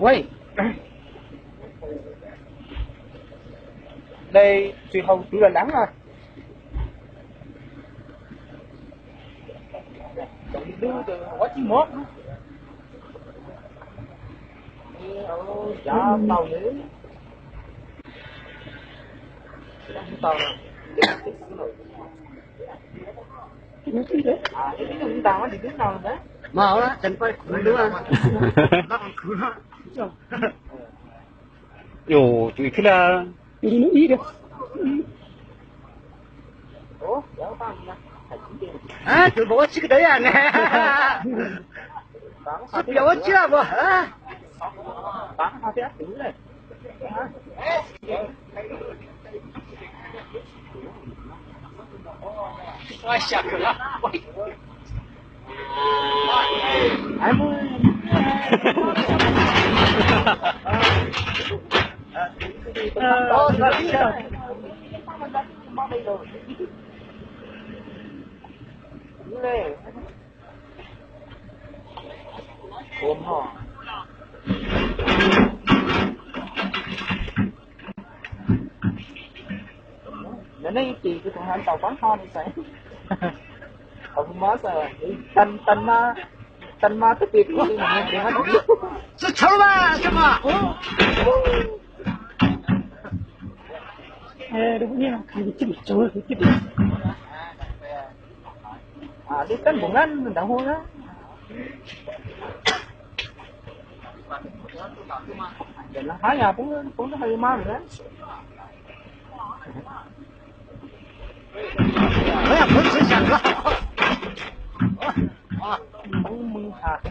Ua, dej tsis haus twv los leev na. Ua tsis mob. Yav tau li. Tau. Mas tseem pais khwv lub. Yus, tsum ib khib la. Tsum npaum ua tsi kawg dawb yam ne. Xub piam ua tsi mas. Nws nej ib tis kuv tus hais tau pab ho nws xav. Tau kuv mob xav, tan, tan ma, tan ma twb pib kuv li nws. Txhob txhawb mas, txhob mas. Lub peb npum nab ntawd hu na. Hab yog poob, poob hab yus mab lawm na. Poob mws has.